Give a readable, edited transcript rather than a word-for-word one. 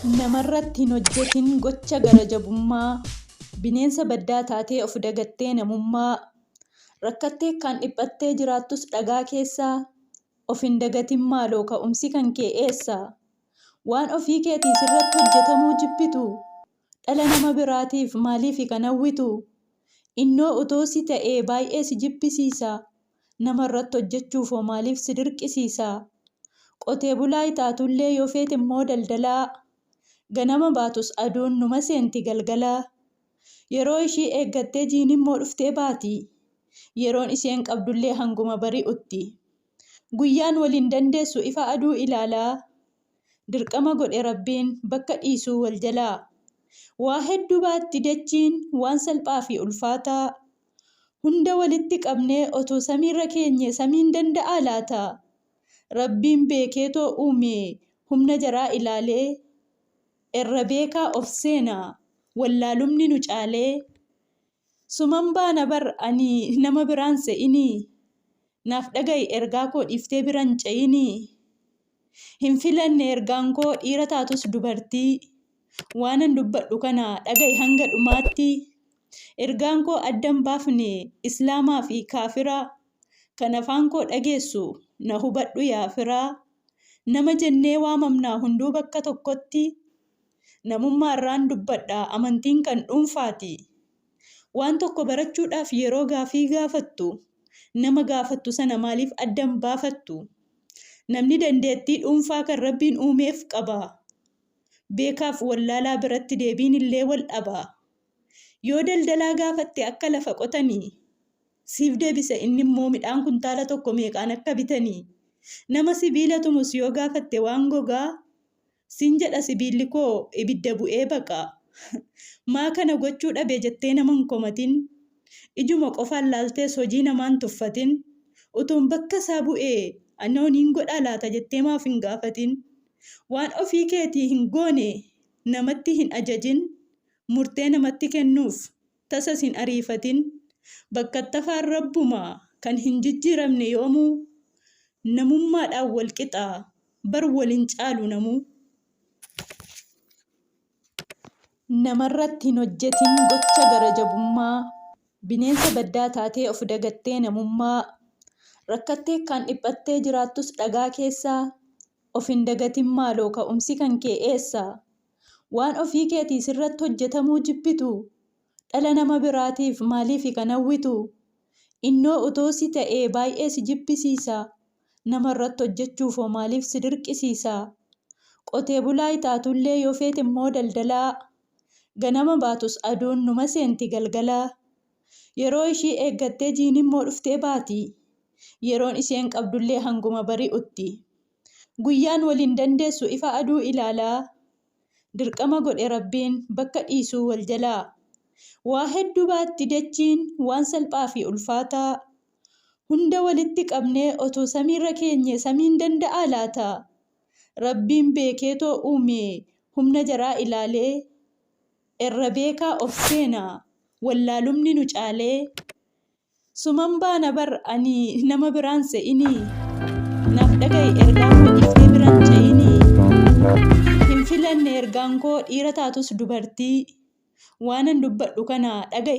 Namarratti hin hojjetin gocha gara jabummaa, bineensa baddaa taatee of dagattee namummaa, rakkattee akkaan dhiphattee jiraattus dhagaa keessa, of hin dagatin maaloo ka'umsi kan kee eessa? Waan ofii keetii sirratti hojjetamuu jibbitu, dhala nama biraatiif maaliifi kan hawwitu? Innoo utuu si ta'ee baay'ee si jibbisiisa, Nama irratti hojjechuufoo maaliif si dirqisiisa? Qotee bulaa itaatullee yoo feetemmoo daldalaa. Ganama baatus aduun numa seenti galgala. Yeroo ishii eeggattee jiinimmoo dhuftee baati. Yeroon isheen qabdullee hanguma bari'utti. Guyyaan wal hin dandeessu ifa aduu ilaalaa. Dirqama godhe Rabbiin bakka dhiisuu wal jalaa. Waa heddu baatti dachiin waan salphaa fi ulfaataa. Hunda walitti qabnee otoo samiirra keenyee samiin danda'aa laata? Rabbiin beekeetoo uume humna jaraa ilaalee Erra beekaa of seena wallaalumni nu caalee Suman baana bar ani nama biraan se'inii Naaf dhaga'i ergaa koo dhiiftee bira hin ce'inii Hin filanne ergaan koo dhiira taatus dubartii Waanan dubbadhu kana dhaga'i hanga dhumaatti Ergaan koo adda hin baafne Islaamaa fi kaafira Kan afaan koo dhageessu na hubadhu yaa firaa Nama jennee waamamna hunduu bakka tokkotti Namummaa irraan dubbadha amantiin kan dhuunfaati Waan tokko barachuudhaaf yeroo gaafii gaafattu Nama gaafattu sana maaliif adda hin baafattu? Namni dandeettii dhuunfaa kan Rabbiin uumeef qaba. Beekaaf wallaalaa biratti deebiin illee wal dhaba. Yoo daldalaa gaafatte akka lafa qotanii siif deebisa inni immoo midhaan kuntaala tokko meeqaan akka bitanii. Nama sibiila tumus yoo gaafatte waan gogaa Siin jedha sibiilli koo ibidda bu'ee baqa. Maa kana gochuu dhabe jettee nama hin komatin. Ijuma qofaan laaltees hojii namaa hin tuffatin. Utuun bakka isaa bu'ee anoo niin godhaa laata jettee maaf hin gaafatin. Waan ofii keetii hin goone namatti hin ajajin. Murtee namatti kennuuf tasas hin ariifatin. Bakkattafaan Rabbuma kan hin jijjiiramne yoomuu. Namummaadhaan wal qixa bar wal hin caalu namuu. Namarratti hin hojjetin gocha gara jabummaa, bineensa baddaa taatee of dagattee namummaa, rakkattee akkaan dhiphattee jiraattus dhagaa keessa, of hin dagatin maaloo ka'umsi kan kee eessa? Waan ofii keetii sirratti hojjetamuu jibbitu, dhala nama biraatiif maaliifi kan hawwitu? Innoo utuu si ta'ee baay'ee si jibbisiisa, Nama irratti hojjechuufoo maaliif si dirqisiisa? Qotee bulaa itaatullee yoo feetemmoo daldalaa. Ganama baatus aduun numa seenti galgala. Yeroo ishii eeggattee jiinimmoo dhuftee baati. Yeroon isheen qabdullee hanguma bari'utti. Guyyaan wal hin dandeessu ifa aduu ilaalaa. Dirqama godhe Rabbiin bakka dhiisuu wal jalaa. Waa heddu baatti dachiin waan salphaa fi ulfaataa. Hunda walitti qabnee otoo samiirra keenyee samiin danda'aa laata? Rabbiin beekeetoo uume humna jaraa ilaalee Erra beekaa of seena wallaalumni nu caalee Suman baana bar ani nama biraan se'inii Naaf dhaga'i ergaa koo dhiiftee biran ce'inii Hin filanne ergaan koo dhiira taatus dubartii Waanan dubbadhu kana dhaga'i.